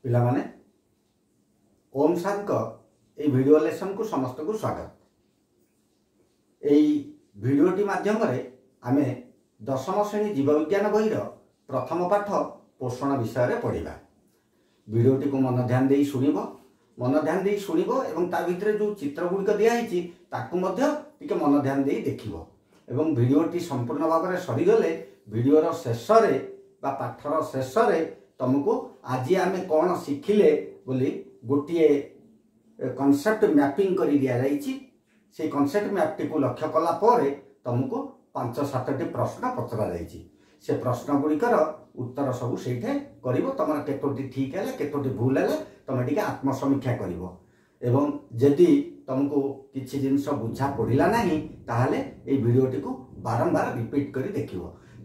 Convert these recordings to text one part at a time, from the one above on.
ପିଲାମାନେ, ଓମ୍ ସାର୍ଙ୍କ ଏଇ ଭିଡ଼ିଓ ଲେସନ୍କୁ ସମସ୍ତଙ୍କୁ ସ୍ୱାଗତ। ଏଇ ଭିଡ଼ିଓଟି ମାଧ୍ୟମରେ ଆମେ ଦଶମ ଶ୍ରେଣୀ ଜୀବବିଜ୍ଞାନ ବହିର ପ୍ରଥମ ପାଠ ପୋଷଣ ବିଷୟରେ ପଢ଼ିବା। ଭିଡ଼ିଓଟିକୁ ମନ ଧ୍ୟାନ ଦେଇ ଶୁଣିବ, ମନ ଧ୍ୟାନ ଦେଇ ଶୁଣିବ ଏବଂ ତା ଭିତରେ ଯେଉଁ ଚିତ୍ର ଗୁଡ଼ିକ ଦିଆହେଇଛି ତାକୁ ମଧ୍ୟ ଟିକେ ମନ ଧ୍ୟାନ ଦେଇ ଦେଖିବ। ଏବଂ ଭିଡ଼ିଓଟି ସମ୍ପୂର୍ଣ୍ଣ ଭାବରେ ସରିଗଲେ ଭିଡ଼ିଓର ଶେଷରେ ବା ପାଠର ଶେଷରେ ତୁମକୁ ଆଜି ଆମେ କ'ଣ ଶିଖିଲେ ବୋଲି ଗୋଟିଏ କନସେପ୍ଟ ମ୍ୟାପିଂ କରି ଦିଆଯାଇଛି। ସେଇ କନସେପ୍ଟ ମ୍ୟାପ୍ଟିକୁ ଲକ୍ଷ୍ୟ କଲା ପରେ ତୁମକୁ 5 7ଟି ପ୍ରଶ୍ନ ପଚରାଯାଇଛି। ସେ ପ୍ରଶ୍ନ ଗୁଡ଼ିକର ଉତ୍ତର ସବୁ ସେଇଠି କରିବ। ତୁମର କେତୋଟି ଠିକ୍ ହେଲା, କେତୋଟି ଭୁଲ ହେଲା, ତୁମେ ଟିକେ ଆତ୍ମସମୀକ୍ଷା କରିବ। ଏବଂ ଯଦି ତୁମକୁ କିଛି ଜିନିଷ ବୁଝା ପଡ଼ିଲା ନାହିଁ, ତାହେଲେ ଏଇ ଭିଡ଼ିଓଟିକୁ ବାରମ୍ବାର ରିପିଟ୍ କରି ଦେଖିବ।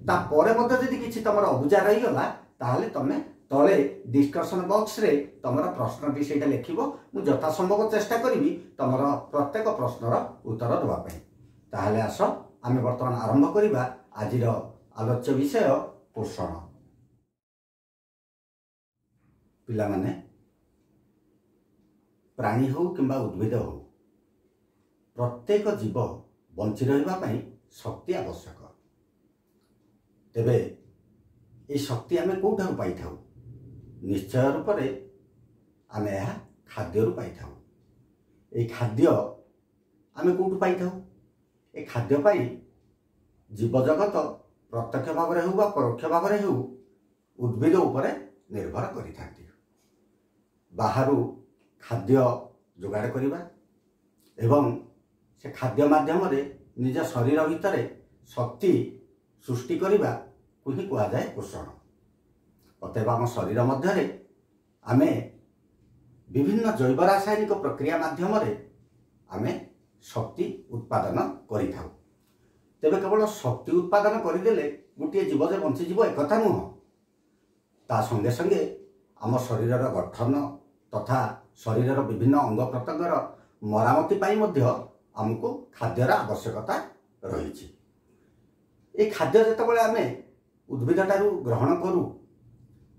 ତାପରେ ମଧ୍ୟ ଯଦି କିଛି ତୁମର ଅବୁଝା ରହିଗଲା, ତାହେଲେ ତୁମେ ତଳେ ଡିସ୍କସନ୍ ବକ୍ସରେ ତୁମର ପ୍ରଶ୍ନଟି ସେଇଟା ଲେଖିବ। ମୁଁ ଯଥାସମ୍ଭବ ଚେଷ୍ଟା କରିବି ତୁମର ପ୍ରତ୍ୟେକ ପ୍ରଶ୍ନର ଉତ୍ତର ଦେବା ପାଇଁ। ତାହେଲେ ଆସ, ଆମେ ବର୍ତ୍ତମାନ ଆରମ୍ଭ କରିବା ଆଜିର ଆଲୋଚ୍ୟ ବିଷୟ ପୋଷଣ। ପିଲାମାନେ, ପ୍ରାଣୀ ହେଉ କିମ୍ବା ଉଦ୍ଭିଦ ହେଉ, ପ୍ରତ୍ୟେକ ଜୀବ ବଞ୍ଚି ରହିବା ପାଇଁ ଶକ୍ତି ଆବଶ୍ୟକ। ତେବେ ଏହି ଶକ୍ତି ଆମେ କେଉଁଠାରୁ ପାଇଥାଉ? ନିଶ୍ଚୟ ରୂପରେ ଆମେ ଏହା ଖାଦ୍ୟରୁ ପାଇଥାଉ। ଏହି ଖାଦ୍ୟ ଆମେ କେଉଁଠୁ ପାଇଥାଉ? ଏ ଖାଦ୍ୟ ପାଇଁ ଜୀବଜଗତ ପ୍ରତ୍ୟକ୍ଷ ଭାବରେ ହେଉ ବା ପରୋକ୍ଷ ଭାବରେ ହେଉ ଉଦ୍ଭିଦ ଉପରେ ନିର୍ଭର କରିଥାନ୍ତି। ବାହାରୁ ଖାଦ୍ୟ ଯୋଗାଡ଼ କରିବା ଏବଂ ସେ ଖାଦ୍ୟ ମାଧ୍ୟମରେ ନିଜ ଶରୀର ଭିତରେ ଶକ୍ତି ସୃଷ୍ଟି କରିବାକୁ ହିଁ କୁହାଯାଏ ପୋଷଣ। ଅତଏବ ଆମ ଶରୀର ମଧ୍ୟରେ ଆମେ ବିଭିନ୍ନ ଜୈବ ରାସାୟନିକ ପ୍ରକ୍ରିୟା ମାଧ୍ୟମରେ ଆମେ ଶକ୍ତି ଉତ୍ପାଦନ କରିଥାଉ। ତେବେ କେବଳ ଶକ୍ତି ଉତ୍ପାଦନ କରିଦେଲେ ଗୋଟିଏ ଜୀବ ଯେ ବଞ୍ଚିଯିବ ଏକଥା ନୁହଁ, ତା ସଙ୍ଗେ ସଙ୍ଗେ ଆମ ଶରୀରର ଗଠନ ତଥା ଶରୀରର ବିଭିନ୍ନ ଅଙ୍ଗ ପ୍ରତ୍ୟଙ୍ଗର ମରାମତି ପାଇଁ ମଧ୍ୟ ଆମକୁ ଖାଦ୍ୟର ଆବଶ୍ୟକତା ରହିଛି। ଏ ଖାଦ୍ୟ ଯେତେବେଳେ ଆମେ ଉଦ୍ଭିଦଠାରୁ ଗ୍ରହଣ କରୁ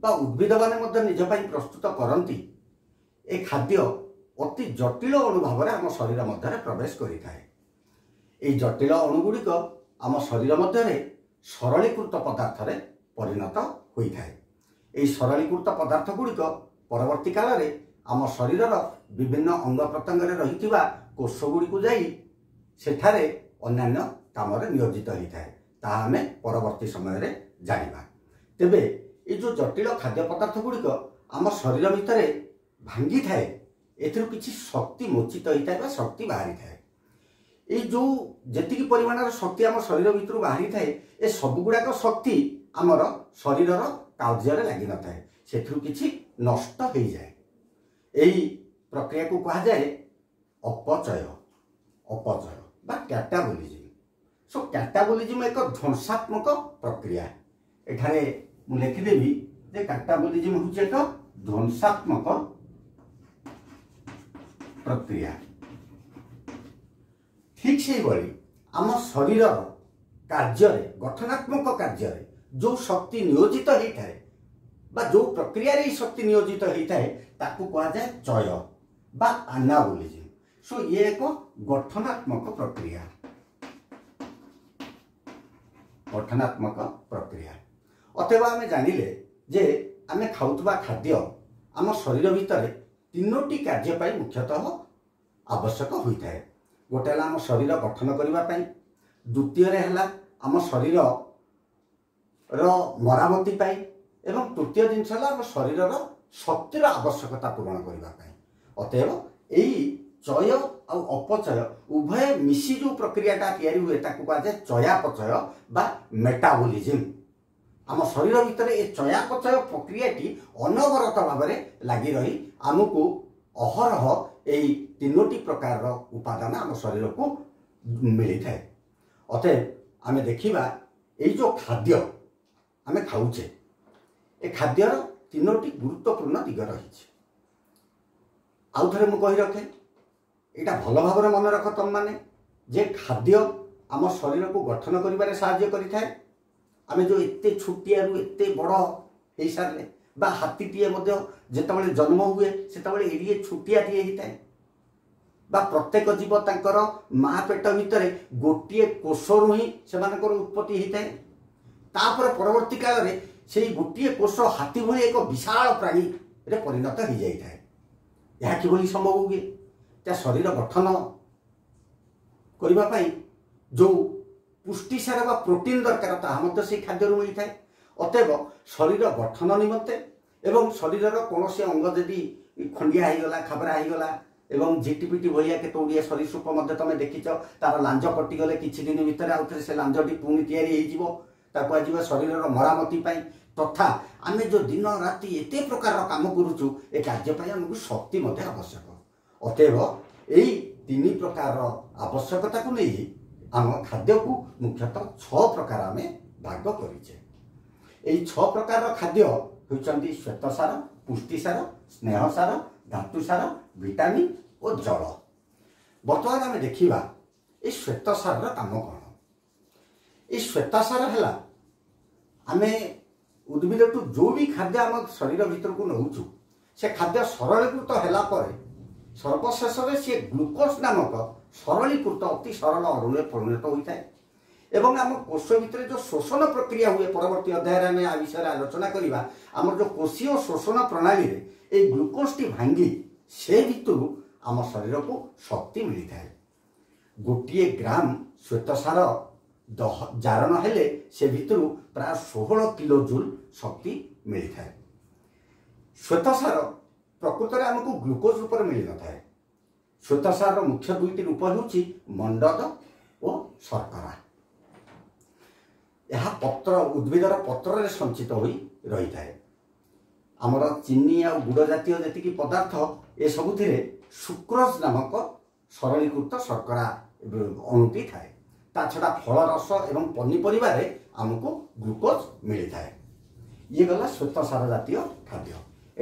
ବା ଉଦ୍ଭିଦମାନେ ମଧ୍ୟ ନିଜ ପାଇଁ ପ୍ରସ୍ତୁତ କରନ୍ତି, ଏ ଖାଦ୍ୟ ଅତି ଜଟିଳ ଅଣୁ ଭାବରେ ଆମ ଶରୀର ମଧ୍ୟରେ ପ୍ରବେଶ କରିଥାଏ। ଏହି ଜଟିଳ ଅଣୁଗୁଡ଼ିକ ଆମ ଶରୀର ମଧ୍ୟରେ ସରଳୀକୃତ ପଦାର୍ଥରେ ପରିଣତ ହୋଇଥାଏ। ଏହି ସରଳୀକୃତ ପଦାର୍ଥ ଗୁଡ଼ିକ ପରବର୍ତ୍ତୀ କାଳରେ ଆମ ଶରୀରର ବିଭିନ୍ନ ଅଙ୍ଗ ପ୍ରତ୍ୟଙ୍ଗରେ ରହିଥିବା କୋଷ ଗୁଡ଼ିକୁ ଯାଇ ସେଠାରେ ଅନ୍ୟାନ୍ୟ କାମରେ ନିୟୋଜିତ ହୋଇଥାଏ। ତାହା ଆମେ ପରବର୍ତ୍ତୀ ସମୟରେ ଜାଣିବା। ତେବେ ଏ ଯେଉଁ ଜଟିଳ ଖାଦ୍ୟ ପଦାର୍ଥ ଗୁଡ଼ିକ ଆମ ଶରୀର ଭିତରେ ଭାଙ୍ଗିଥାଏ, ଏଥିରୁ କିଛି ଶକ୍ତି ମୋଚିତ ହୋଇଥାଏ ବା ଶକ୍ତି ବାହାରିଥାଏ। ଏଇ ଯେଉଁ ଯେତିକି ପରିମାଣର ଶକ୍ତି ଆମ ଶରୀର ଭିତରୁ ବାହାରିଥାଏ, ଏ ସବୁଗୁଡ଼ାକ ଶକ୍ତି ଆମର ଶରୀରର କାର୍ଯ୍ୟରେ ଲାଗିନଥାଏ, ସେଥିରୁ କିଛି ନଷ୍ଟ ହେଇଯାଏ। ଏହି ପ୍ରକ୍ରିୟାକୁ କୁହାଯାଏ ଅପଚୟ, ଅପଚୟ ବା କ୍ୟାଟାବୋଲିଜିମ୍। ସୋ କ୍ୟାଟାବୋଲିଜିମ୍ ଏକ ଧ୍ୱଂସାତ୍ମକ ପ୍ରକ୍ରିୟା। ଏଠାରେ ମୁଁ ଲେଖିଦେବି ଯେ କ୍ୟାଟାବୋଲିଜିମ୍ ହେଉଛି ଏକ ଧ୍ୱଂସାତ୍ମକ ପ୍ରକ୍ରିୟା। ଠିକ୍ ସେଇଭଳି ଆମ ଶରୀରର କାର୍ଯ୍ୟରେ, ଗଠନାତ୍ମକ କାର୍ଯ୍ୟରେ ଯେଉଁ ଶକ୍ତି ନିୟୋଜିତ ହେଇଥାଏ ବା ଯେଉଁ ପ୍ରକ୍ରିୟାରେ ଏହି ଶକ୍ତି ନିୟୋଜିତ ହେଇଥାଏ, ତାକୁ କୁହାଯାଏ ଚୟ ବା ଆନାବୋଲିଜିମ୍। ସୋ ଇଏ ଏକ ଗଠନାତ୍ମକ ପ୍ରକ୍ରିୟା, ଗଠନାତ୍ମକ ପ୍ରକ୍ରିୟା। ଅତଏବ ଆମେ ଜାଣିଲେ ଯେ ଆମେ ଖାଉଥିବା ଖାଦ୍ୟ ଆମ ଶରୀର ଭିତରେ ତିନୋଟି କାର୍ଯ୍ୟ ପାଇଁ ମୁଖ୍ୟତଃ ଆବଶ୍ୟକ ହୋଇଥାଏ। ଗୋଟେ ହେଲା ଆମ ଶରୀର ଗଠନ କରିବା ପାଇଁ, ଦ୍ୱିତୀୟରେ ହେଲା ଆମ ଶରୀରର ମରାମତି ପାଇଁ, ଏବଂ ତୃତୀୟ ଜିନିଷ ହେଲା ଆମ ଶରୀରର ଶକ୍ତିର ଆବଶ୍ୟକତା ପୂରଣ କରିବା ପାଇଁ। ଅତଏବ ଏଇ ଚୟ ଆଉ ଅପଚୟ ଉଭୟ ମିଶି ଯେଉଁ ପ୍ରକ୍ରିୟାଟା ତିଆରି ହୁଏ ତାକୁ କୁହାଯାଏ ଚୟାପଚୟ ବା ମେଟାବୋଲିଜିମ୍। ଆମ ଶରୀର ଭିତରେ ଏ ଚୟାପଚୟ ପ୍ରକ୍ରିୟାଟି ଅନବରତ ଭାବରେ ଲାଗି ରହି ଆମକୁ ଅହରହ ଏଇ ତିନୋଟି ପ୍ରକାରର ଉପାଦାନ ଆମ ଶରୀରକୁ ମିଳିଥାଏ। ଅତଏବ ଆମେ ଦେଖିବା ଏଇ ଯେଉଁ ଖାଦ୍ୟ ଆମେ ଖାଉଛେ, ଏ ଖାଦ୍ୟର ତିନୋଟି ଗୁରୁତ୍ୱପୂର୍ଣ୍ଣ ଦିଗ ରହିଛି। ଆଉ ଥରେ ମୁଁ କହି ରଖେ, ଏଇଟା ଭଲ ଭାବରେ ମନେ ରଖ ତମମାନେ, ଯେ ଖାଦ୍ୟ ଆମ ଶରୀରକୁ ଗଠନ କରିବାରେ ସାହାଯ୍ୟ କରିଥାଏ। ଆମେ ଯେଉଁ ଏତେ ଛୋଟିଆରୁ ଏତେ ବଡ଼ ହେଇସାରିଲେ ବା ହାତୀଟିଏ ମଧ୍ୟ ଯେତେବେଳେ ଜନ୍ମ ହୁଏ ସେତେବେଳେ ଏଡ଼ିଏ ଛୋଟିଆଟିଏ ହେଇଥାଏ, ବା ପ୍ରତ୍ୟେକ ଜୀବ ତାଙ୍କର ମା ପେଟ ଭିତରେ ଗୋଟିଏ କୋଷରୁ ହିଁ ସେମାନଙ୍କର ଉତ୍ପତ୍ତି ହେଇଥାଏ। ତାପରେ ପରବର୍ତ୍ତୀ କାଳରେ ସେଇ ଗୋଟିଏ କୋଷ ହାତୀ ଭଳି ଏକ ବିଶାଳ ପ୍ରାଣୀରେ ପରିଣତ ହେଇଯାଇଥାଏ। ଏହା କିଭଳି ସମ୍ଭବ ହୁଏ? ତା ଶରୀର ଗଠନ କରିବା ପାଇଁ ଯେଉଁ ପୁଷ୍ଟିସାର ବା ପ୍ରୋଟିନ୍ ଦରକାର ତାହା ମଧ୍ୟ ସେଇ ଖାଦ୍ୟରୁ ମିଳିଥାଏ। ଅତଏବ ଶରୀର ଗଠନ ନିମନ୍ତେ ଏବଂ ଶରୀରର କୌଣସି ଅଙ୍ଗ ଯଦି ଖଣ୍ଡିଆ ହେଇଗଲା, ଖାବରା ହେଇଗଲା, ଏବଂ ଝିଟିପିଟି ଭଳିଆ କେତେ ଗୁଡ଼ିଏ ସରୀସୃପ ମଧ୍ୟ ତମେ ଦେଖିଛ, ତାର ଲାଞ୍ଜ କଟିଗଲେ କିଛି ଦିନ ଭିତରେ ଆଉ ଥରେ ସେ ଲାଞ୍ଜଟି ପୁଣି ତିଆରି ହେଇଯିବ। ତାକୁ କୁହାଯିବ ଶରୀରର ମରାମତି ପାଇଁ। ତଥା ଆମେ ଯେଉଁ ଦିନ ରାତି ଏତେ ପ୍ରକାରର କାମ କରୁଛୁ, ଏ କାର୍ଯ୍ୟ ପାଇଁ ଆମକୁ ଶକ୍ତି ମଧ୍ୟ ଆବଶ୍ୟକ। ଅତଏବ ଏଇ ତିନି ପ୍ରକାରର ଆବଶ୍ୟକତାକୁ ନେଇ ଆମ ଖାଦ୍ୟକୁ ମୁଖ୍ୟତଃ 6 ପ୍ରକାର ଆମେ ଭାଗ କରିଛେ। ଏଇ 6 ପ୍ରକାରର ଖାଦ୍ୟ ହେଉଛନ୍ତି ଶ୍ୱେତସାର, ପୁଷ୍ଟିସାର, ସ୍ନେହସାର, ଧାତୁସାର, ଭିଟାମିନ୍ ଓ ଜଳ। ବର୍ତ୍ତମାନ ଆମେ ଦେଖିବା ଏଇ ଶ୍ୱେତସାରର କାମ କ'ଣ। ଏଇ ଶ୍ୱେତସାର ହେଲା ଆମେ ଉଦ୍ଭିଦଠୁ ଯେଉଁ ବି ଖାଦ୍ୟ ଆମ ଶରୀର ଭିତରକୁ ନେଉଛୁ, ସେ ଖାଦ୍ୟ ସରଳୀକୃତ ହେଲା ପରେ ସର୍ବଶେଷରେ ସିଏ ଗ୍ଲୁକୋଜ୍ ନାମକ ସରଳୀକୃତ ଅତି ସରଳ ଅଣୁରେ ପରିଣତ ହୋଇଥାଏ। ଏବଂ ଆମ କୋଷ ଭିତରେ ଯେଉଁ ଶୋଷଣ ପ୍ରକ୍ରିୟା ହୁଏ, ପରବର୍ତ୍ତୀ ଅଧ୍ୟାୟରେ ଆମେ ଆ ବିଷୟରେ ଆଲୋଚନା କରିବା। ଆମର ଯେଉଁ କୋଷୀୟ ଶୋଷଣ ପ୍ରଣାଳୀରେ ଏଇ ଗ୍ଲୁକୋଜଟି ଭାଙ୍ଗି ସେ ଭିତରୁ ଆମ ଶରୀରକୁ ଶକ୍ତି ମିଳିଥାଏ। 1 ଗ୍ରାମ ଶ୍ୱେତସାର ଜାରଣ ହେଲେ ସେ ଭିତରୁ ପ୍ରାୟ 16 କିଲୋ ଜୁଲ୍ ଶକ୍ତି ମିଳିଥାଏ। ଶ୍ୱେତସାର ପ୍ରକୃତରେ ଆମକୁ ଗ୍ଲୁକୋଜ୍ ରୂପରେ ମିଳିନଥାଏ। ଶ୍ୱେତସାରର ମୁଖ୍ୟ 2ଟି ରୂପ ହେଉଛି ମଣ୍ଡଦ ଓ ଶର୍କରା। ଏହା ପତ୍ର ଉଦ୍ଭିଦର ପତ୍ରରେ ସଞ୍ଚିତ ହୋଇ ରହିଥାଏ। ଆମର ଚିନି ଆଉ ଗୁଡ଼ ଜାତୀୟ ଯେତିକି ପଦାର୍ଥ ଏସବୁଥିରେ ସୁକ୍ରୋଜ୍ ନାମକ ସରଳୀକୃତ ଶର୍କରା ଅଣୁଟି ଥାଏ। ତା ଛଡ଼ା ଫଳ ରସ ଏବଂ ପନିପରିବାରେ ଆମକୁ ଗ୍ଲୁକୋଜ୍ ମିଳିଥାଏ। ଇଏ ଗଲା ଶ୍ୱେତସାର ଜାତୀୟ ଖାଦ୍ୟ।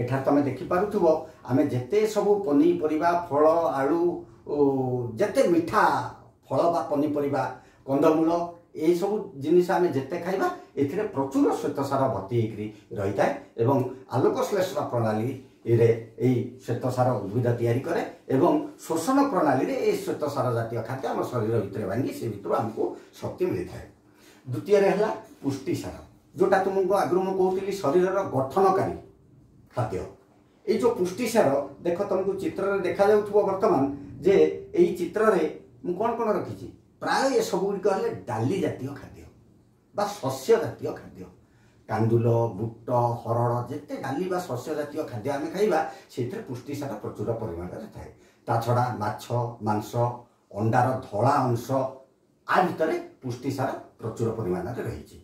ଏଠାରେ ତମେ ଦେଖିପାରୁଥିବ ଆମେ ଯେତେ ସବୁ ପନିପରିବା, ଫଳ, ଆଳୁ, ଯେତେ ମିଠା ଫଳ ବା ପନିପରିବା, କନ୍ଦମୂଳ, ଏଇସବୁ ଜିନିଷ ଆମେ ଯେତେ ଖାଇବା ଏଥିରେ ପ୍ରଚୁର ଶ୍ୱେତସାର ଭର୍ତ୍ତି ହେଇକରି ରହିଥାଏ। ଏବଂ ଆଲୋକ ଶ୍ଳେଷଣ ପ୍ରଣାଳୀରେ ଏଇ ଶ୍ୱେତସାର ଉଦ୍ଭିଦ ତିଆରି କରେ ଏବଂ ଶୋଷଣ ପ୍ରଣାଳୀରେ ଏଇ ଶ୍ୱେତସାର ଜାତୀୟ ଖାଦ୍ୟ ଆମ ଶରୀର ଭିତରେ ଭାଙ୍ଗି ସେ ଭିତରୁ ଆମକୁ ଶକ୍ତି ମିଳିଥାଏ। ଦ୍ୱିତୀୟରେ ହେଲା ପୁଷ୍ଟିସାର, ଯେଉଁଟା ତୁମକୁ ଆଗରୁ ମୁଁ କହୁଥିଲି ଶରୀରର ଗଠନକାରୀ ଖାଦ୍ୟ। ଏଇ ଯେଉଁ ପୁଷ୍ଟିସାର ଦେଖ, ତୁମକୁ ଚିତ୍ରରେ ଦେଖାଯାଉଥିବ ବର୍ତ୍ତମାନ ଯେ ଏଇ ଚିତ୍ରରେ ମୁଁ କ'ଣ କ'ଣ ରଖିଛି। ପ୍ରାୟ ଏସବୁ ଗୁଡ଼ିକ ହେଲେ ଡାଲି ଜାତୀୟ ଖାଦ୍ୟ ବା ଶସ୍ୟ ଜାତୀୟ ଖାଦ୍ୟ। କାନ୍ଦୁଲ, ବୁଟ, ହରଡ଼, ଯେତେ ଡାଲି ବା ଶସ୍ୟ ଜାତୀୟ ଖାଦ୍ୟ ଆମେ ଖାଇବା ସେଥିରେ ପୁଷ୍ଟିସାର ପ୍ରଚୁର ପରିମାଣରେ ଥାଏ। ତା ଛଡ଼ା ମାଛ, ମାଂସ, ଅଣ୍ଡାର ଧଳା ଅଂଶ, ଆ ଭିତରେ ପୁଷ୍ଟିସାର ପ୍ରଚୁର ପରିମାଣରେ ରହିଛି।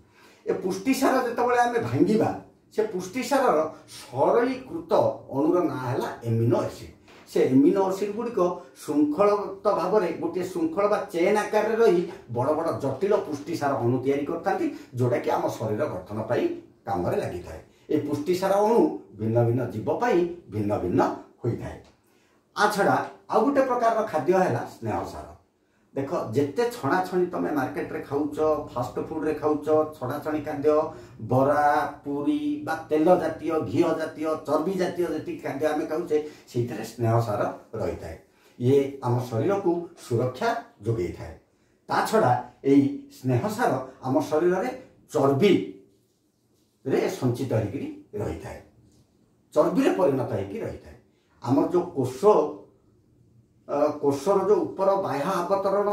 ଏ ପୁଷ୍ଟିସାର ଯେତେବେଳେ ଆମେ ଭାଙ୍ଗିବା, ସେ ପୁଷ୍ଟିସାରର ସରଳୀକୃତ ଅଣୁର ନାଁ ହେଲା ଏମିନୋ ଏସିଡ୍। ସେ ଏମିନୋ ଏସିଡ୍ ଗୁଡ଼ିକ ଶୃଙ୍ଖଳିତ ଭାବରେ ଗୋଟିଏ ଶୃଙ୍ଖଳ ବା ଚେନ୍ ଆକାରରେ ରହି ବଡ଼ ବଡ଼ ଜଟିଳ ପୁଷ୍ଟିସାର ଅଣୁ ତିଆରି କରିଥାନ୍ତି, ଯେଉଁଟାକି ଆମ ଶରୀର ଗଠନ ପାଇଁ କାମରେ ଲାଗିଥାଏ। ଏ ପୁଷ୍ଟିସାର ଅଣୁ ଭିନ୍ନ ଭିନ୍ନ ଜୀବ ପାଇଁ ଭିନ୍ନ ଭିନ୍ନ ହୋଇଥାଏ। ଆ ଛଡ଼ା ଆଉ ଗୋଟେ ପ୍ରକାରର ଖାଦ୍ୟ ହେଲା ସ୍ନେହସାର। ଦେଖ, ଯେତେ ଛଣାଛଣି ତମେ ମାର୍କେଟରେ ଖାଉଛ, ଫାଷ୍ଟ ଫୁଡ଼ରେ ଖାଉଛ, ଛଣାଛଣି ଖାଦ୍ୟ, ବରା, ପୁରୀ ବା ତେଲ ଜାତୀୟ, ଘିଅ ଜାତୀୟ, ଚର୍ବି ଜାତୀୟ ଯେତିକି ଖାଦ୍ୟ ଆମେ ଖାଉଛେ ସେଇଥିରେ ସ୍ନେହସାର ରହିଥାଏ। ଇଏ ଆମ ଶରୀରକୁ ସୁରକ୍ଷା ଯୋଗାଇଥାଏ। ତା ଛଡ଼ା ଏଇ ସ୍ନେହସାର ଆମ ଶରୀରରେ ଚର୍ବିରେ ସଞ୍ଚିତ ହେଇକରି ରହିଥାଏ, ଚର୍ବିରେ ପରିଣତ ହେଇକି ରହିଥାଏ। ଆମର ଯେଉଁ କୋଷର ଯେଉଁ ଉପର ବାହ୍ୟ ଆବତରଣ,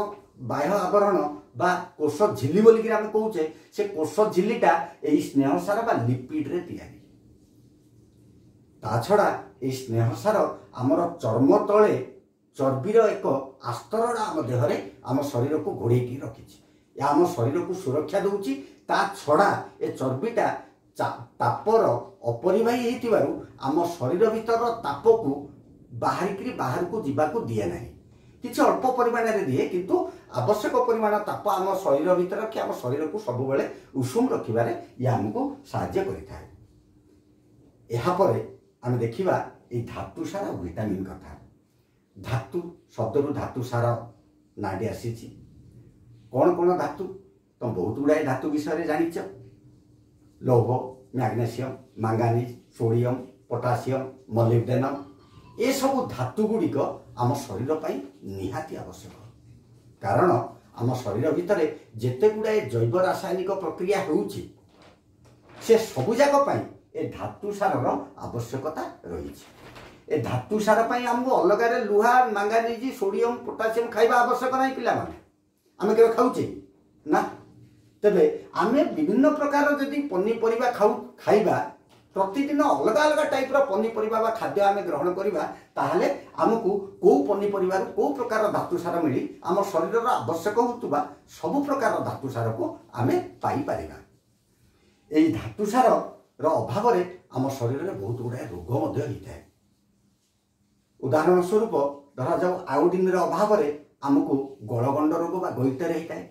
ବାହ୍ୟ ଆବରଣ ବା କୋଷ ଝିଲ୍ଲି ବୋଲିକିରି ଆମେ କହୁଛେ, ସେ କୋଷ ଝିଲ୍ଲିଟା ଏଇ ସ୍ନେହସାର ବା ଲିପିଡରେ ତିଆରି। ତା ଛଡ଼ା ଏଇ ସ୍ନେହସାର ଆମର ଚର୍ମ ତଳେ ଚର୍ବିର ଏକ ଆସ୍ତରଣ ଆମ ଦେହରେ ଆମ ଶରୀରକୁ ଘୋଡ଼େଇକି ରଖିଛି। ଏହା ଆମ ଶରୀରକୁ ସୁରକ୍ଷା ଦେଉଛି। ତା ଛଡ଼ା ଏ ଚର୍ବିଟା ତାପର ଅପରିବାହୀ ହେଇଥିବାରୁ ଆମ ଶରୀର ଭିତରର ତାପକୁ ବାହାରିକିରି ବାହାରକୁ ଯିବାକୁ ଦିଏ ନାହିଁ। କିଛି ଅଳ୍ପ ପରିମାଣରେ ଦିଏ, କିନ୍ତୁ ଆବଶ୍ୟକ ପରିମାଣ ତାପ ଆମ ଶରୀର ଭିତରେ ରଖି ଆମ ଶରୀରକୁ ସବୁବେଳେ ଉଷୁମ ରଖିବାରେ ଇଏ ଆମକୁ ସାହାଯ୍ୟ କରିଥାଏ। ଏହାପରେ ଆମେ ଦେଖିବା ଏଇ ଧାତୁ ସାର ଆଉ ଭିଟାମିନ୍ କଥା। ଧାତୁ ଶବ୍ଦରୁ ଧାତୁ ସାର ନାଁଟି ଆସିଛି। କ'ଣ କ'ଣ ଧାତୁ? ତମେ ବହୁତ ଗୁଡ଼ାଏ ଧାତୁ ବିଷୟରେ ଜାଣିଛ। ଲୌହ, ମ୍ୟାଗ୍ନେସିୟମ୍, ମାଙ୍ଗାନିଜ୍, ସୋଡ଼ିୟମ୍, ପଟାସିୟମ୍, ମଲିବ୍ଡେନମ୍ ଏସବୁ ଧାତୁ ଗୁଡ଼ିକ ଆମ ଶରୀର ପାଇଁ ନିହାତି ଆବଶ୍ୟକ। କାରଣ ଆମ ଶରୀର ଭିତରେ ଯେତେ ଗୁଡ଼ାଏ ଜୈବ ରାସାୟନିକ ପ୍ରକ୍ରିୟା ହେଉଛି, ସେ ସବୁଯାକ ପାଇଁ ଏ ଧାତୁ ସାରର ଆବଶ୍ୟକତା ରହିଛି। ଏ ଧାତୁ ସାର ପାଇଁ ଆମକୁ ଅଲଗାରେ ଲୁହା, ମାଙ୍ଗାନିଜ, ସୋଡ଼ିୟମ୍, ପୋଟାସିୟମ୍ ଖାଇବା ଆବଶ୍ୟକ ନାହିଁ। ପିଲାମାନେ, ଆମେ କେବେ ଖାଉଛେ ନା? ତେବେ ଆମେ ବିଭିନ୍ନ ପ୍ରକାର ଯଦି ପନିପରିବା ଖାଉ, ଖାଇବା ପ୍ରତିଦିନ ଅଲଗା ଅଲଗା ଟାଇପ୍ର ପନିପରିବା ବା ଖାଦ୍ୟ ଆମେ ଗ୍ରହଣ କରିବା, ତାହେଲେ ଆମକୁ କେଉଁ ପନିପରିବାରୁ କେଉଁ ପ୍ରକାର ଧାତୁ ସାର ମିଳି ଆମ ଶରୀରର ଆବଶ୍ୟକ ହେଉଥିବା ସବୁ ପ୍ରକାରର ଧାତୁ ସାରକୁ ଆମେ ପାଇପାରିବା। ଏଇ ଧାତୁ ସାରର ଅଭାବରେ ଆମ ଶରୀରରେ ବହୁତ ଗୁଡ଼ାଏ ରୋଗ ମଧ୍ୟ ହେଇଥାଏ। ଉଦାହରଣ ସ୍ୱରୂପ ଧରାଯାଉ, ଆୟୋଡିନ୍ର ଅଭାବରେ ଆମକୁ ଗଳଗଣ୍ଡ ରୋଗ ବା ଗଇଟରେ ହେଇଥାଏ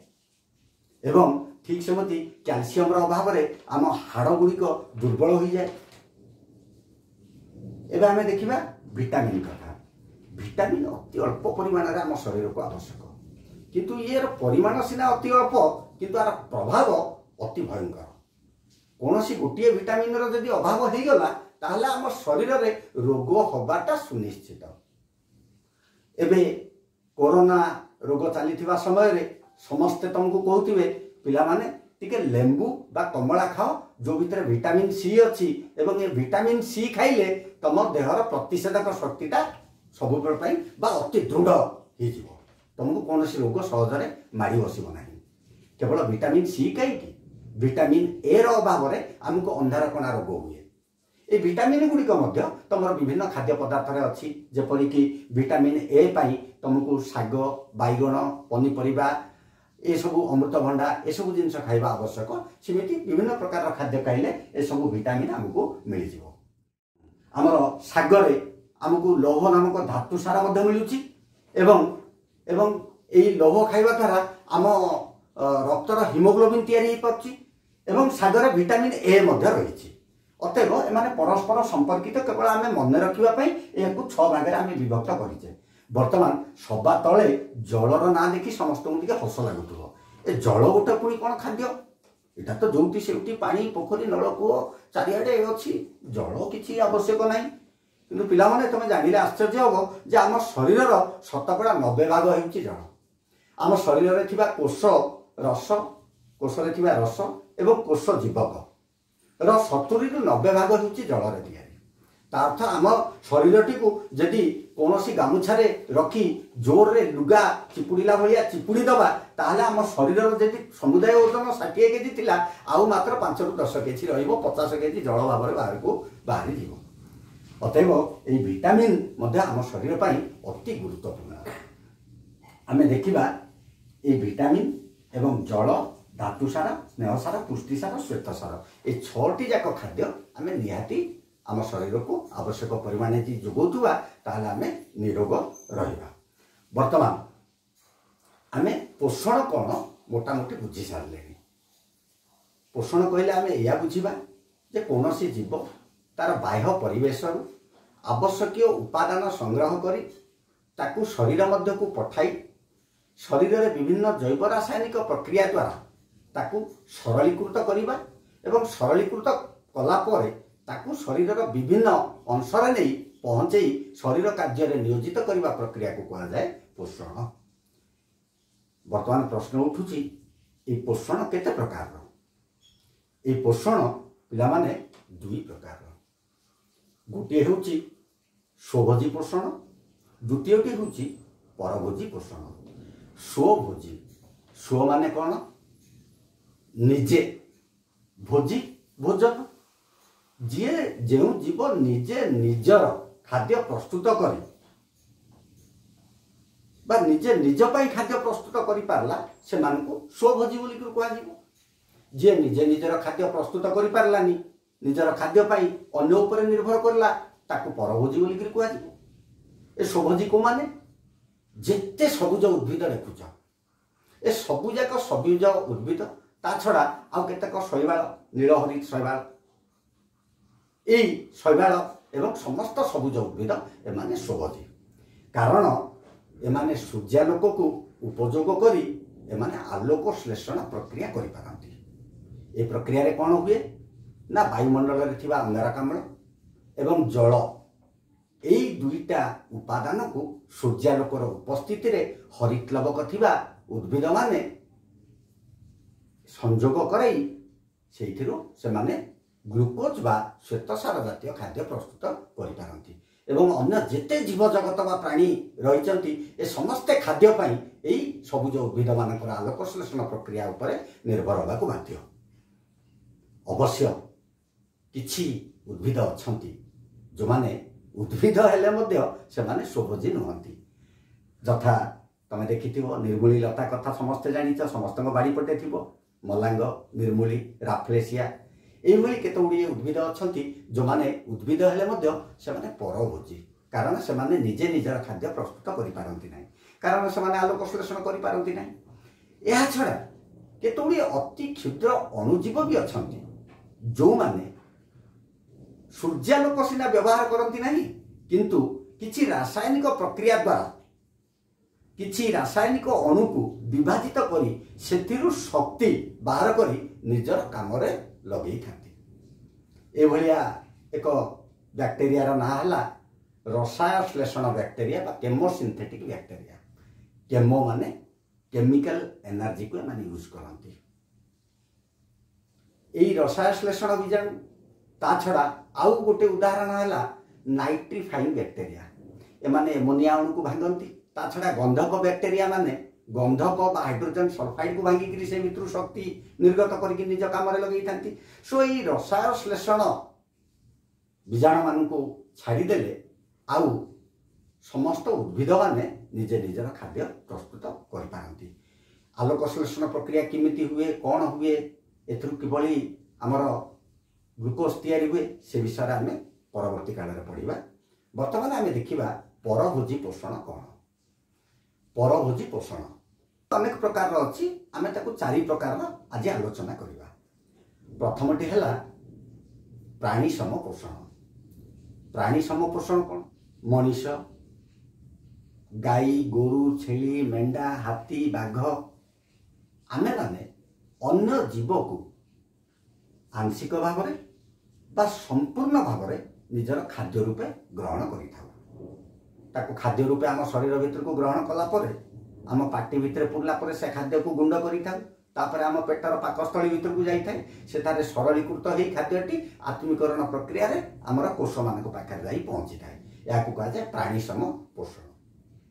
ଏବଂ ଠିକ୍ ସେମିତି କ୍ୟାଲସିୟମର ଅଭାବରେ ଆମ ହାଡ଼ ଗୁଡ଼ିକ ଦୁର୍ବଳ ହୋଇଯାଏ। ଏବେ ଆମେ ଦେଖିବା ଭିଟାମିନ୍ କଥା। ଭିଟାମିନ୍ ଅତି ଅଳ୍ପ ପରିମାଣରେ ଆମ ଶରୀରକୁ ଆବଶ୍ୟକ, କିନ୍ତୁ ଇଏର ପରିମାଣ ସିନା ଅତି ଅଳ୍ପ, କିନ୍ତୁ ଆର ପ୍ରଭାବ ଅତି ଭୟଙ୍କର। କୌଣସି ଗୋଟିଏ ଭିଟାମିନ୍ର ଯଦି ଅଭାବ ହେଇଗଲା, ତାହେଲେ ଆମ ଶରୀରରେ ରୋଗ ହେବାଟା ସୁନିଶ୍ଚିତ। ଏବେ କରୋନା ରୋଗ ଚାଲିଥିବା ସମୟରେ ସମସ୍ତେ ତୁମକୁ କହୁଥିବେ, ପିଲାମାନେ ଟିକେ ଲେମ୍ବୁ ବା କମଳା ଖାଅ, ଯେଉଁ ଭିତରେ ଭିଟାମିନ୍ ସି ଅଛି, ଏବଂ ଏ ଭିଟାମିନ୍ ସି ଖାଇଲେ ତୁମ ଦେହର ପ୍ରତିଷେଧକ ଶକ୍ତିଟା ସବୁବେଳେ ପାଇଁ ବା ଅତି ଦୃଢ଼ ହେଇଯିବ, ତୁମକୁ କୌଣସି ରୋଗ ସହଜରେ ମାଡ଼ି ବସିବ ନାହିଁ। କେବଳ ଭିଟାମିନ୍ ସି କାହିଁକି, ଭିଟାମିନ୍ ଏର ଅଭାବରେ ଆମକୁ ଅନ୍ଧାରକଣା ରୋଗ ହୁଏ। ଏ ଭିଟାମିନ୍ ଗୁଡ଼ିକ ମଧ୍ୟ ତୁମର ବିଭିନ୍ନ ଖାଦ୍ୟ ପଦାର୍ଥରେ ଅଛି। ଯେପରିକି ଭିଟାମିନ୍ ଏ ପାଇଁ ତୁମକୁ ଶାଗ, ବାଇଗଣ, ପନିପରିବା ଏସବୁ, ଅମୃତଭଣ୍ଡା ଏସବୁ ଜିନିଷ ଖାଇବା ଆବଶ୍ୟକ। ସେମିତି ବିଭିନ୍ନ ପ୍ରକାରର ଖାଦ୍ୟ ଖାଇଲେ ଏସବୁ ଭିଟାମିନ୍ ଆମକୁ ମିଳିଯିବ। ଆମର ଶାଗରେ ଆମକୁ ଲୌହ ନାମକ ଧାତୁ ସାର ମଧ୍ୟ ମିଳୁଛି ଏବଂ ଏଇ ଲୌହ ଖାଇବା ଦ୍ୱାରା ଆମ ରକ୍ତର ହିମୋଗ୍ଲୋବିନ୍ ତିଆରି ହେଇପାରୁଛି, ଏବଂ ଶାଗରେ ଭିଟାମିନ୍ ଏ ମଧ୍ୟ ରହିଛି। ଅତଏବ ଏମାନେ ପରସ୍ପର ସମ୍ପର୍କିତ। କେବଳ ଆମେ ମନେ ରଖିବା ପାଇଁ ଏହାକୁ 6 ଭାଗରେ ଆମେ ବିଭକ୍ତ କରିଛେ। ବର୍ତ୍ତମାନ ସବା ତଳେ ଜଳର ନାଁ ଦେଖି ସମସ୍ତଙ୍କୁ ଟିକେ ହସ ଲାଗୁଥିବ। ଏ ଜଳ ଗୋଟେ ପୁଣି କ'ଣ ଖାଦ୍ୟ? ଏଇଟା ତ ଯୋଉଠି ସେଇଠି ପାଣି, ପୋଖରୀ, ନଳକୂଅ ଚାରିଆଡ଼େ ଅଛି, ଜଳ କିଛି ଆବଶ୍ୟକ ନାହିଁ। କିନ୍ତୁ ପିଲାମାନେ, ତୁମେ ଜାଣିଲେ ଆଶ୍ଚର୍ଯ୍ୟ ହେବ ଯେ ଆମ ଶରୀରର 90% ଭାଗ ହେଉଛି ଜଳ। ଆମ ଶରୀରରେ ଥିବା କୋଷ ରସ, କୋଷରେ ଥିବା ରସ ଏବଂ କୋଷ ଜୀବକ ର 70ରୁ 90 ଭାଗ ହେଉଛି ଜଳରେ ତିଆରି। ତା ଅର୍ଥ ଆମ ଶରୀରଟିକୁ ଯଦି କୌଣସି ଗାମୁଛାରେ ରଖି ଜୋରରେ ଲୁଗା ଚିପୁଡ଼ିଲା ଭଳିଆ ଚିପୁଡ଼ି ଦେବା, ତାହେଲେ ଆମ ଶରୀରର ଯଦି ସମୁଦାୟ ଓଜନ 60 କେଜି ଥିଲା, ଆଉ ମାତ୍ର 5ରୁ 10 କେଜି ରହିବ, 50 କେଜି ଜଳ ଭାବରେ ବାହାରକୁ ବାହାରିଯିବ। ଅତଏବ ଏଇ ଭିଟାମିନ୍ ମଧ୍ୟ ଆମ ଶରୀର ପାଇଁ ଅତି ଗୁରୁତ୍ୱପୂର୍ଣ୍ଣ। ଆମେ ଦେଖିବା ଏଇ ଭିଟାମିନ୍ ଏବଂ ଜଳ, ଧାତୁସାର, ସ୍ନେହସାର, ପୁଷ୍ଟିସାର, ଶ୍ୱେତସାର, ଏ 6ଟି ଯାକ ଖାଦ୍ୟ ଆମେ ନିହାତି ଆମ ଶରୀରକୁ ଆବଶ୍ୟକ ପରିମାଣରେ ଯଦି ଯୋଗାଉଥିବା, ତାହେଲେ ଆମେ ନିରୋଗ ରହିବା। ବର୍ତ୍ତମାନ ଆମେ ପୋଷଣ କ'ଣ ମୋଟାମୋଟି ବୁଝି ସାରିଲେଣି। ପୋଷଣ କହିଲେ ଆମେ ଏଇଆ ବୁଝିବା ଯେ କୌଣସି ଜୀବ ତାର ବାହ୍ୟ ପରିବେଶରୁ ଆବଶ୍ୟକୀୟ ଉପାଦାନ ସଂଗ୍ରହ କରି ତାକୁ ଶରୀର ମଧ୍ୟକୁ ପଠାଇ ଶରୀରରେ ବିଭିନ୍ନ ଜୈବ ରାସାୟନିକ ପ୍ରକ୍ରିୟା ଦ୍ୱାରା ତାକୁ ସରଳୀକୃତ କରିବା ଏବଂ ସରଳୀକୃତ କଲା ପରେ ତାକୁ ଶରୀରର ବିଭିନ୍ନ ଅଂଶରେ ନେଇ ପହଞ୍ଚେଇ ଶରୀର କାର୍ଯ୍ୟରେ ନିୟୋଜିତ କରିବା ପ୍ରକ୍ରିୟାକୁ କୁହାଯାଏ ପୋଷଣ। ବର୍ତ୍ତମାନ ପ୍ରଶ୍ନ ଉଠୁଛି, ଏଇ ପୋଷଣ କେତେ ପ୍ରକାରର? ଏଇ ପୋଷଣ ପିଲାମାନେ 2 ପ୍ରକାରର। ଗୋଟିଏ ହେଉଛି ସ୍ୱଭୋଜୀ ପୋଷଣ, ଦ୍ୱିତୀୟଟି ହେଉଛି ପରଭୋଜୀ ପୋଷଣ। ସ୍ୱଭୋଜୀ, ସ୍ୱ ମାନେ କ'ଣ? ନିଜେ, ଭୋଜି ଭୋଜନ। ଯିଏ ଯେଉଁ ଜୀବ ନିଜେ ନିଜର ଖାଦ୍ୟ ପ୍ରସ୍ତୁତ କରି ବା ନିଜେ ନିଜ ପାଇଁ ଖାଦ୍ୟ ପ୍ରସ୍ତୁତ କରିପାରିଲା, ସେମାନଙ୍କୁ ସ୍ୱଭୋଜୀ ବୋଲିକରି କୁହାଯିବ। ଯିଏ ନିଜେ ନିଜର ଖାଦ୍ୟ ପ୍ରସ୍ତୁତ କରିପାରିଲାନି, ନିଜର ଖାଦ୍ୟ ପାଇଁ ଅନ୍ୟ ଉପରେ ନିର୍ଭର କରିଲା, ତାକୁ ପରଭୋଜୀ ବୋଲିକରି କୁହାଯିବ। ଏ ସ୍ୱଭୋଜୀ କେଉଁମାନେ? ଯେତେ ସବୁଜ ଉଦ୍ଭିଦ ଦେଖୁଛ, ଏ ସବୁଯାକ ସବୁଜ ଉଦ୍ଭିଦ, ତା ଛଡ଼ା ଆଉ କେତେକ ଶୈବାଳ, ନୀଳହରିତ ଶୈବାଳ, ଏଇ ଶୈବାଳ ଏବଂ ସମସ୍ତ ସବୁଜ ଉଦ୍ଭିଦ ଏମାନେ ସ୍ୱଭୋଜୀ। କାରଣ ଏମାନେ ସୂର୍ଯ୍ୟାଲୋକକୁ ଉପଯୋଗ କରି ଏମାନେ ଆଲୋକ ଶ୍ଳେଷଣ ପ୍ରକ୍ରିୟା କରିପାରନ୍ତି। ଏ ପ୍ରକ୍ରିୟାରେ କ'ଣ ହୁଏ ନା, ବାୟୁମଣ୍ଡଳରେ ଥିବା ଅଙ୍ଗାରକାମ୍ଳ ଏବଂ ଜଳ, ଏଇ ଦୁଇଟା ଉପାଦାନକୁ ସୂର୍ଯ୍ୟାଲୋକର ଉପସ୍ଥିତିରେ ହରିତ୍ଲବକ ଥିବା ଉଦ୍ଭିଦମାନେ ସଂଯୋଗ କରାଇ ସେଇଥିରୁ ସେମାନେ ଗ୍ଲୁକୋଜ୍ ବା ଶ୍ୱେତସାର ଜାତୀୟ ଖାଦ୍ୟ ପ୍ରସ୍ତୁତ କରିପାରନ୍ତି। ଏବଂ ଅନ୍ୟ ଯେତେ ଜୀବଜଗତ ବା ପ୍ରାଣୀ ରହିଛନ୍ତି, ଏ ସମସ୍ତେ ଖାଦ୍ୟ ପାଇଁ ଏଇ ସବୁଜ ଉଦ୍ଭିଦମାନଙ୍କର ଆଲୋକ ଶ୍ଳେଷଣ ପ୍ରକ୍ରିୟା ଉପରେ ନିର୍ଭର ହେବାକୁ ବାଧ୍ୟ। ଅବଶ୍ୟ କିଛି ଉଦ୍ଭିଦ ଅଛନ୍ତି ଯେଉଁମାନେ ଉଦ୍ଭିଦ ହେଲେ ମଧ୍ୟ ସେମାନେ ସ୍ୱଭୋଜୀ ନୁହନ୍ତି। ଯଥା ତମେ ଦେଖିଥିବ ନିର୍ମୂଳି ଲତା କଥା ସମସ୍ତେ ଜାଣିଛ, ସମସ୍ତଙ୍କ ବାଡ଼ି ପଟେ ଥିବ ମଲାଙ୍ଗ, ନିର୍ମୂଳି, ରାଫ୍ଲେସିଆ, ଏଇଭଳି କେତେ ଗୁଡ଼ିଏ ଉଦ୍ଭିଦ ଅଛନ୍ତି ଯେଉଁମାନେ ଉଦ୍ଭିଦ ହେଲେ ମଧ୍ୟ ସେମାନେ ପରଭୋଜୀ, କାରଣ ସେମାନେ ନିଜେ ନିଜର ଖାଦ୍ୟ ପ୍ରସ୍ତୁତ କରିପାରନ୍ତି ନାହିଁ, କାରଣ ସେମାନେ ଆଲୋକ ଶ୍ଳେଷଣ କରିପାରନ୍ତି ନାହିଁ। ଏହା ଛଡ଼ା କେତେ ଗୁଡ଼ିଏ ଅତି କ୍ଷୁଦ୍ର ଅଣୁଜୀବ ବି ଅଛନ୍ତି ଯେଉଁମାନେ ସୂର୍ଯ୍ୟାଲୋକ ସିନା ବ୍ୟବହାର କରନ୍ତି ନାହିଁ, କିନ୍ତୁ କିଛି ରାସାୟନିକ ପ୍ରକ୍ରିୟା ଦ୍ୱାରା କିଛି ରାସାୟନିକ ଅଣୁକୁ ବିଭାଜିତ କରି ସେଥିରୁ ଶକ୍ତି ବାହାର କରି ନିଜର କାମରେ ଲଗେଇଥାନ୍ତି। ଏଭଳିଆ ଏକ ବ୍ୟାକ୍ଟେରିଆର ନାଁ ହେଲା ରସାୟଶ୍ଳେଷଣ ବ୍ୟାକ୍ଟେରିଆ ବା କେମୋସିନ୍ଥେଟିକ୍ ବ୍ୟାକ୍ଟେରିଆ। କେମୋ ମାନେ କେମିକାଲ ଏନର୍ଜିକୁ ଏମାନେ ୟୁଜ୍ କରନ୍ତି, ଏଇ ରସାୟଶ୍ଳେଷଣ ବୀଜାଣୁ। ତା ଛଡ଼ା ଆଉ ଗୋଟେ ଉଦାହରଣ ହେଲା ନାଇଟ୍ରିଫାଇଂ ବ୍ୟାକ୍ଟେରିଆ, ଏମାନେ ଏମୋନିଆ ଅଣୁକୁ ଭାଙ୍ଗନ୍ତି। ତା ଛଡ଼ା ଗନ୍ଧକ ବ୍ୟାକ୍ଟେରିଆ ମାନେ ଗନ୍ଧକ ବା ହାଇଡ୍ରୋଜେନ୍ ସଲଫାଇଡ୍କୁ ଭାଙ୍ଗିକିରି ସେ ଭିତରୁ ଶକ୍ତି ନିର୍ଗତ କରିକି ନିଜ କାମରେ ଲଗେଇଥାନ୍ତି। ସୋ ଏଇ ରସାୟଶ୍ଳେଷଣ ବୀଜାଣୁମାନଙ୍କୁ ଛାଡ଼ିଦେଲେ ଆଉ ସମସ୍ତ ଉଦ୍ଭିଦମାନେ ନିଜେ ନିଜର ଖାଦ୍ୟ ପ୍ରସ୍ତୁତ କରିପାରନ୍ତି। ଆଲୋକ ଶ୍ଳେଷଣ ପ୍ରକ୍ରିୟା କେମିତି ହୁଏ, କ'ଣ ହୁଏ, ଏଥିରୁ କିଭଳି ଆମର ଗ୍ଲୁକୋଜ୍ ତିଆରି ହୁଏ, ସେ ବିଷୟରେ ଆମେ ପରବର୍ତ୍ତୀ କାଳରେ ପଢ଼ିବା। ବର୍ତ୍ତମାନ ଆମେ ଦେଖିବା ପରଭୋଜୀ ପୋଷଣ କ'ଣ। ପରଭୋଜୀ ପୋଷଣ ଅନେକ ପ୍ରକାରର ଅଛି, ଆମେ ତାକୁ 4 ପ୍ରକାରର ଆଜି ଆଲୋଚନା କରିବା। ପ୍ରଥମଟି ହେଲା ପ୍ରାଣୀ ସମ ପୋଷଣ। ପ୍ରାଣୀ ସମ ପୋଷଣ କ'ଣ? ମଣିଷ, ଗାଈ, ଗୋରୁ, ଛେଳି, ମେଣ୍ଢା, ହାତୀ, ବାଘ, ଆମେମାନେ ଅନ୍ୟ ଜୀବକୁ ଆଂଶିକ ଭାବରେ ବା ସମ୍ପୂର୍ଣ୍ଣ ଭାବରେ ନିଜର ଖାଦ୍ୟ ରୂପେ ଗ୍ରହଣ କରିଥାଉ। ତାକୁ ଖାଦ୍ୟ ରୂପେ ଆମ ଶରୀର ଭିତରକୁ ଗ୍ରହଣ କଲା ପରେ ଆମ ପାଟି ଭିତରେ ପୁରିଲା ପରେ ସେ ଖାଦ୍ୟକୁ ଗୁଣ୍ଡ କରିଥାଉ, ତାପରେ ଆମ ପେଟର ପାକସ୍ଥଳୀ ଭିତରକୁ ଯାଇଥାଏ, ସେଠାରେ ସରଳୀକୃତ ହେଇ ଖାଦ୍ୟଟି ଆତ୍ମୀକରଣ ପ୍ରକ୍ରିୟାରେ ଆମର କୋଷମାନଙ୍କ ପାଖରେ ଯାଇ ପହଞ୍ଚିଥାଏ। ଏହାକୁ କୁହାଯାଏ ପ୍ରାଣୀସମ ପୋଷଣ।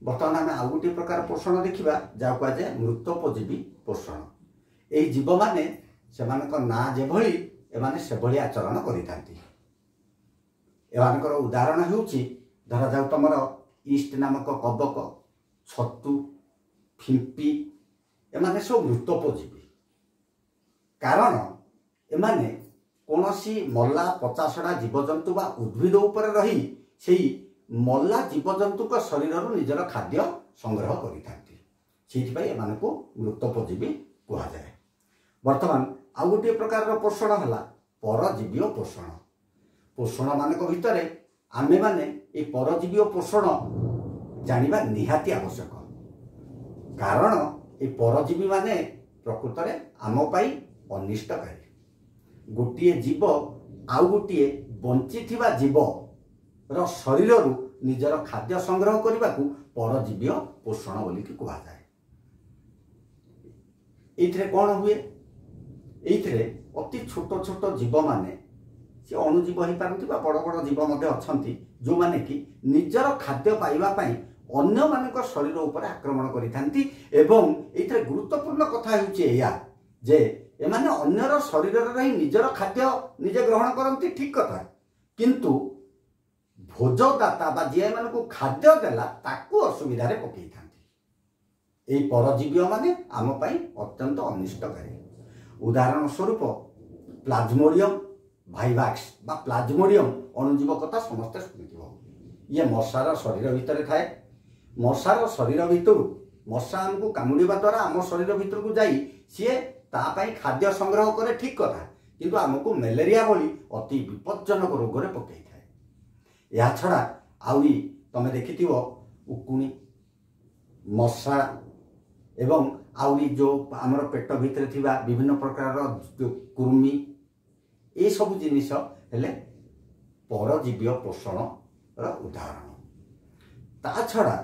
ବର୍ତ୍ତମାନ ଆମେ ଆଉ ଗୋଟିଏ ପ୍ରକାର ପୋଷଣ ଦେଖିବା, ଯାହାକୁ କୁହାଯାଏ ମୃତୋପଜୀବୀ ପୋଷଣ। ଏଇ ଜୀବମାନେ ସେମାନଙ୍କ ନାଁ ଯେଭଳି ଏମାନେ ସେଭଳି ଆଚରଣ କରିଥାନ୍ତି। ଏମାନଙ୍କର ଉଦାହରଣ ହେଉଛି ଧରାଯାଉ ତମର ଇଷ୍ଟ ନାମକ କବକ, ଛତୁ, ଫିମ୍ପି, ଏମାନେ ସବୁ ମୃତୋପଜୀବୀ, କାରଣ ଏମାନେ କୌଣସି ମଲା ପଚାସଢ଼ା ଜୀବଜନ୍ତୁ ବା ଉଦ୍ଭିଦ ଉପରେ ରହି ସେଇ ମଲା ଜୀବଜନ୍ତୁଙ୍କ ଶରୀରରୁ ନିଜର ଖାଦ୍ୟ ସଂଗ୍ରହ କରିଥାନ୍ତି। ସେଇଥିପାଇଁ ଏମାନଙ୍କୁ ମୃତୋପଜୀବୀ କୁହାଯାଏ। ବର୍ତ୍ତମାନ ଆଉ ଗୋଟିଏ ପ୍ରକାରର ପୋଷଣ ହେଲା ପରଜୀବୀୟ ପୋଷଣ। ପୋଷଣମାନଙ୍କ ଭିତରେ ଆମେମାନେ ଏଇ ପରଜୀବୀୟ ପୋଷଣ ଜାଣିବା ନିହାତି ଆବଶ୍ୟକ, କାରଣ ଏଇ ପରଜୀବୀମାନେ ପ୍ରକୃତରେ ଆମ ପାଇଁ ଅନିଷ୍ଟକାରୀ। ଗୋଟିଏ ଜୀବ ଆଉ ଗୋଟିଏ ବଞ୍ଚିଥିବା ଜୀବର ଶରୀରରୁ ନିଜର ଖାଦ୍ୟ ସଂଗ୍ରହ କରିବାକୁ ପରଜୀବୀୟ ପୋଷଣ ବୋଲିକି କୁହାଯାଏ। ଏଇଥିରେ କ'ଣ ହୁଏ? ଏଇଥିରେ ଅତି ଛୋଟ ଛୋଟ ଜୀବମାନେ, ସେ ଅଣୁଜୀବ ହେଇପାରନ୍ତି ବା ବଡ଼ ବଡ଼ ଜୀବ ମଧ୍ୟ ଅଛନ୍ତି, ଯେଉଁମାନେ କି ନିଜର ଖାଦ୍ୟ ପାଇବା ପାଇଁ ଅନ୍ୟମାନଙ୍କ ଶରୀର ଉପରେ ଆକ୍ରମଣ କରିଥାନ୍ତି। ଏବଂ ଏଇଥିରେ ଗୁରୁତ୍ୱପୂର୍ଣ୍ଣ କଥା ହେଉଛି ଏଇଆ ଯେ ଏମାନେ ଅନ୍ୟର ଶରୀରରେ ରହି ନିଜର ଖାଦ୍ୟ ନିଜେ ଗ୍ରହଣ କରନ୍ତି, ଠିକ୍ କଥା, କିନ୍ତୁ ଭୋଜଦାତା ବା ଯିଏ ଏମାନଙ୍କୁ ଖାଦ୍ୟ ଦେଲା ତାକୁ ଅସୁବିଧାରେ ପକେଇଥାନ୍ତି। ଏଇ ପରଜୀବୀୟମାନେ ଆମ ପାଇଁ ଅତ୍ୟନ୍ତ ଅନିଷ୍ଟକାରୀ। ଉଦାହରଣ ସ୍ୱରୂପ ପ୍ଲାଜମୋଡିୟମ ଭାଇଭାକ୍ସ ବା ପ୍ଲାଜମୋଡିୟମ ଅଣୁଜୀବ କଥା ସମସ୍ତେ ଶୁଣିଥିବ। ଇଏ ମଶାର ଶରୀର ଭିତରେ ଥାଏ। ମଶାର ଶରୀର ଭିତରୁ ମଶା ଆମକୁ କାମୁଡ଼ିବା ଦ୍ୱାରା ଆମ ଶରୀର ଭିତରକୁ ଯାଇ ସିଏ ତା ପାଇଁ ଖାଦ୍ୟ ସଂଗ୍ରହ କରେ, ଠିକ୍ କଥା, କିନ୍ତୁ ଆମକୁ ମ୍ୟାଲେରିଆ ଭଳି ଅତି ବିପଜ୍ଜନକ ରୋଗରେ ପକେଇଥାଏ। ଏହା ଛଡ଼ା ଆହୁରି ତମେ ଦେଖିଥିବ ଉକୁଣି, ମଶା ଏବଂ ଆହୁରି ଯେଉଁ ଆମର ପେଟ ଭିତରେ ଥିବା ବିଭିନ୍ନ ପ୍ରକାରର ଯେଉଁ କୃମି, ଏସବୁ ଜିନିଷ ହେଲେ ପରଜୀବୀୟ ପୋଷଣର ଉଦାହରଣ। ତା ଛଡ଼ା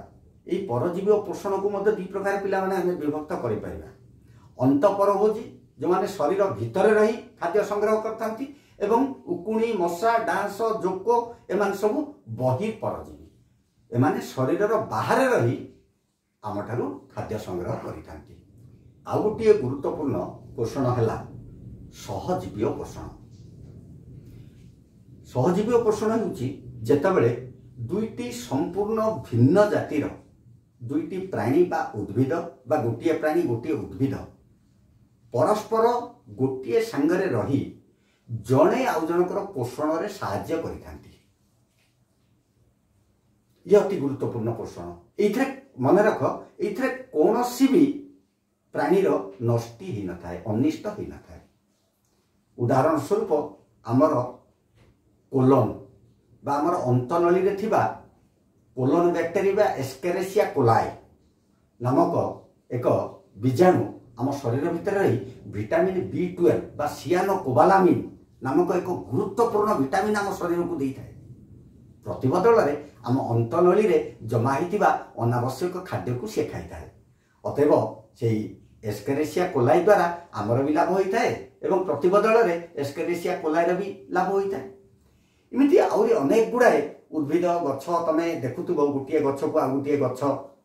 ଏଇ ପରଜୀବୀୟ ପୋଷଣକୁ ମଧ୍ୟ ଦୁଇ ପ୍ରକାର ପିଲାମାନେ ଆମେ ବିଭକ୍ତ କରିପାରିବା। ଅନ୍ତଃପରଭୋଜୀ, ଯେଉଁମାନେ ଶରୀର ଭିତରେ ରହି ଖାଦ୍ୟ ସଂଗ୍ରହ କରିଥାନ୍ତି, ଏବଂ ଉକୁଣି, ମଶା, ଡାଁସ, ଜୋକ ଏମାନେ ସବୁ ବହିଃପରଜୀବୀ, ଏମାନେ ଶରୀରର ବାହାରେ ରହି ଆମଠାରୁ ଖାଦ୍ୟ ସଂଗ୍ରହ କରିଥାନ୍ତି। ଆଉ ଗୋଟିଏ ଗୁରୁତ୍ୱପୂର୍ଣ୍ଣ ପୋଷଣ ହେଲା ସହଜୀବୀୟ ପୋଷଣ। ସହଜୀବୀୟ ପୋଷଣ ହେଉଛି ଯେତେବେଳେ ଦୁଇଟି ସମ୍ପୂର୍ଣ୍ଣ ଭିନ୍ନ ଜାତିର ଦୁଇଟି ପ୍ରାଣୀ ବା ଉଦ୍ଭିଦ ବା ଗୋଟିଏ ପ୍ରାଣୀ ଗୋଟିଏ ଉଦ୍ଭିଦ ପରସ୍ପର ଗୋଟିଏ ସାଙ୍ଗରେ ରହି ଜଣେ ଆଉ ଜଣଙ୍କର ପୋଷଣରେ ସାହାଯ୍ୟ କରିଥାନ୍ତି। ଇଏ ଅତି ଗୁରୁତ୍ୱପୂର୍ଣ୍ଣ ପୋଷଣ। ଏଇଥିରେ ମନେ ରଖ, ଏଇଥିରେ କୌଣସି ବି ପ୍ରାଣୀର ନଷ୍ଟି ହେଇନଥାଏ, ଅନିଷ୍ଟ ହେଇନଥାଏ। ଉଦାହରଣ ସ୍ୱରୂପ ଆମର କୋଲନ ବା ଆମର ଅନ୍ତନଳୀରେ ଥିବା କୋଲନ ବ୍ୟାକ୍ଟେରିଆ ବା ଏସ୍କେରେସିଆ କୋଲାଇ ନାମକ ଏକ ବୀଜାଣୁ ଆମ ଶରୀର ଭିତରେ ରହି ଭିଟାମିନ୍ B12 ବା ସିଆନୋ କୋବାଲାମିନ୍ ନାମକ ଏକ ଗୁରୁତ୍ୱପୂର୍ଣ୍ଣ ଭିଟାମିନ୍ ଆମ ଶରୀରକୁ ଦେଇଥାଏ। ପ୍ରତିବଦଳରେ ଆମ ଅନ୍ତନଳୀରେ ଜମା ହେଇଥିବା ଅନାବଶ୍ୟକ ଖାଦ୍ୟକୁ ସେ ଖାଇଥାଏ। ଅତଏବ ସେଇ ଏସ୍କେରେସିଆ କୋଲାଇ ଦ୍ୱାରା ଆମର ବି ଲାଭ ହୋଇଥାଏ ଏବଂ ପ୍ରତିବଦଳରେ ଏସ୍କେରେସିଆ କୋଲାଇର ବି ଲାଭ ହୋଇଥାଏ। ଏମିତି ଆହୁରି ଅନେକ ଗୁଡ଼ାଏ ଉଦ୍ଭିଦ ଗଛ ତମେ ଦେଖୁଥିବ, ଗୋଟିଏ ଗଛକୁ ଆଉ ଗୋଟିଏ ଗଛ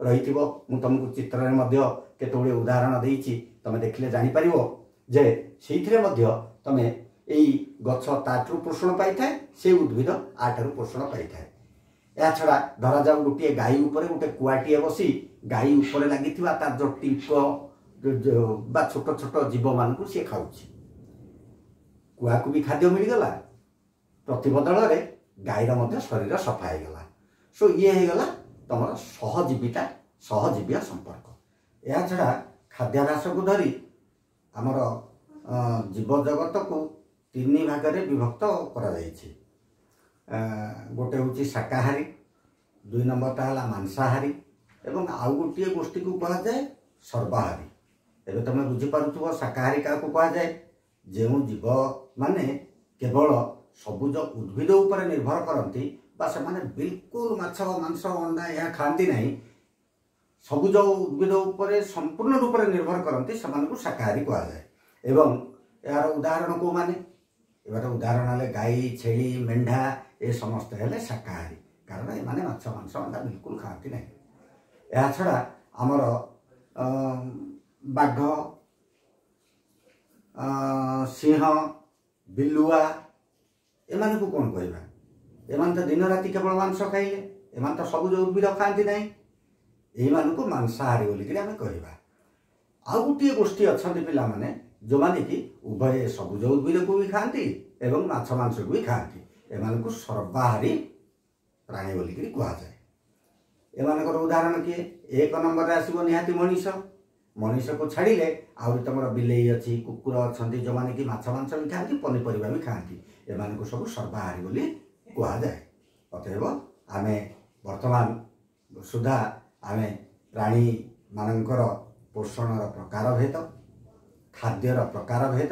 ରହିଥିବ। ମୁଁ ତମକୁ ଚିତ୍ରରେ ମଧ୍ୟ କେତେ ଗୁଡ଼ିଏ ଉଦାହରଣ ଦେଇଛି, ତମେ ଦେଖିଲେ ଜାଣିପାରିବ ଯେ ସେଇଥିରେ ମଧ୍ୟ ତମେ ଏଇ ଗଛ ତାଠାରୁ ପୋଷଣ ପାଇଥାଏ, ସେଇ ଉଦ୍ଭିଦ ଆଠାରୁ ପୋଷଣ ପାଇଥାଏ। ଏହାଛଡ଼ା ଧରାଯାଉ ଗୋଟିଏ ଗାଈ ଉପରେ ଗୋଟେ କୁଆଟିଏ ବସି ଗାଈ ଉପରେ ଲାଗିଥିବା ତାର ଯେଉଁ ଟିଙ୍କ ବା ଛୋଟ ଛୋଟ ଜୀବମାନଙ୍କୁ ସିଏ ଖାଉଛି, କୁଆକୁ ବି ଖାଦ୍ୟ ମିଳିଗଲା, ପ୍ରତିବଦଳରେ ଗାଈର ମଧ୍ୟ ଶରୀର ସଫା ହେଇଗଲା। ସୋ ଇଏ ହେଇଗଲା ତମର ସହଜୀବିତା, ସହଜୀବୀୟ ସମ୍ପର୍କ। ଏହାଛଡ଼ା ଖାଦ୍ୟାଭ୍ୟାସକୁ ଧରି ଆମର ଜୀବଜଗତକୁ ତିନି ଭାଗରେ ବିଭକ୍ତ କରାଯାଇଛି। ଗୋଟେ ହେଉଛି ଶାକାହାରୀ, 2 ନମ୍ବରଟା ହେଲା ମାଂସାହାରୀ, ଏବଂ ଆଉ ଗୋଟିଏ ଗୋଷ୍ଠୀକୁ କୁହାଯାଏ ସର୍ବାହାରୀ। ଏବେ ତମେ ବୁଝିପାରୁଥିବ ଶାକାହାରୀ କାହାକୁ କୁହାଯାଏ। ଯେଉଁ ଜୀବମାନେ କେବଳ ସବୁଜ ଉଦ୍ଭିଦ ଉପରେ ନିର୍ଭର କରନ୍ତି ବା ସେମାନେ ବିଲକୁଲ ମାଛ, ମାଂସ, ଅଣ୍ଡା ଏହା ଖାଆନ୍ତି ନାହିଁ, ସବୁଜ ଉଦ୍ଭିଦ ଉପରେ ସମ୍ପୂର୍ଣ୍ଣ ରୂପରେ ନିର୍ଭର କରନ୍ତି, ସେମାନଙ୍କୁ ଶାକାହାରୀ କୁହାଯାଏ। ଏବଂ ଏହାର ଉଦାହରଣ କେଉଁମାନେ? ଏହାର ଉଦାହରଣ ହେଲେ ଗାଈ, ଛେଳି, ମେଣ୍ଢା, ଏ ସମସ୍ତେ ହେଲେ ଶାକାହାରୀ, କାରଣ ଏମାନେ ମାଛ, ମାଂସ, ଅଣ୍ଡା ବିଲକୁଲ ଖାଆନ୍ତି ନାହିଁ। ଏହାଛଡ଼ା ଆମର ବାଘ, ସିଂହ, ବିଲୁଆ ଏମାନଙ୍କୁ କ'ଣ କହିବା? ଏମାନେ ତ ଦିନ ରାତି କେବଳ ମାଂସ ଖାଇଲେ, ଏମାନେ ତ ସବୁଜ ଉଦ୍ଭିଦ ଖାଆନ୍ତି ନାହିଁ, ଏଇମାନଙ୍କୁ ମାଂସାହାରୀ ବୋଲିକିରି ଆମେ କହିବା। ଆଉ ଗୋଟିଏ ଗୋଷ୍ଠୀ ଅଛନ୍ତି ପିଲାମାନେ, ଯେଉଁମାନେ କି ଉଭୟ ସବୁଜ ଉଦ୍ଭିଦକୁ ବି ଖାଆନ୍ତି ଏବଂ ମାଛ ମାଂସକୁ ବି ଖାଆନ୍ତି, ଏମାନଙ୍କୁ ସର୍ବାହାରୀ ପ୍ରାଣୀ ବୋଲିକିରି କୁହାଯାଏ। ଏମାନଙ୍କର ଉଦାହରଣ କିଏ? 1 ନମ୍ବରରେ ଆସିବ ନିହାତି ମଣିଷ। ମଣିଷକୁ ଛାଡ଼ିଲେ ଆହୁରି ତୁମର ବିଲେଇ ଅଛି, କୁକୁର ଅଛନ୍ତି, ଯେଉଁମାନେ କି ମାଛ ମାଂସ ବି ଖାଆନ୍ତି, ପନିପରିବା ବି ଖାଆନ୍ତି, ଏମାନଙ୍କୁ ସବୁ ସର୍ବାହାରୀ ବୋଲି କୁହାଯାଏ। ଅତଏବ ଆମେ ବର୍ତ୍ତମାନ ସୁଦ୍ଧା ଆମେ ପ୍ରାଣୀମାନଙ୍କର ପୋଷଣର ପ୍ରକାରଭେଦ, ଖାଦ୍ୟର ପ୍ରକାରଭେଦ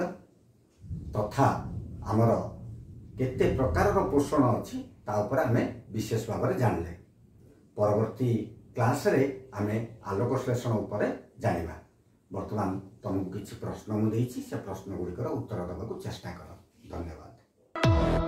ତଥା ଆମର କେତେ ପ୍ରକାରର ପୋଷଣ ଅଛି ତା ଉପରେ ଆମେ ବିଶେଷ ଭାବରେ ଜାଣିଲେ। ପରବର୍ତ୍ତୀ କ୍ଲାସ୍ରେ ଆମେ ଆଲୋକ ଶ୍ଳେଷଣ ଉପରେ ଜାଣିବା। ବର୍ତ୍ତମାନ ତୁମକୁ କିଛି ପ୍ରଶ୍ନ ମୁଁ ଦେଇଛି, ସେ ପ୍ରଶ୍ନ ଗୁଡ଼ିକର ଉତ୍ତର ଦେବାକୁ ଚେଷ୍ଟା କର। ଧନ୍ୟବାଦ।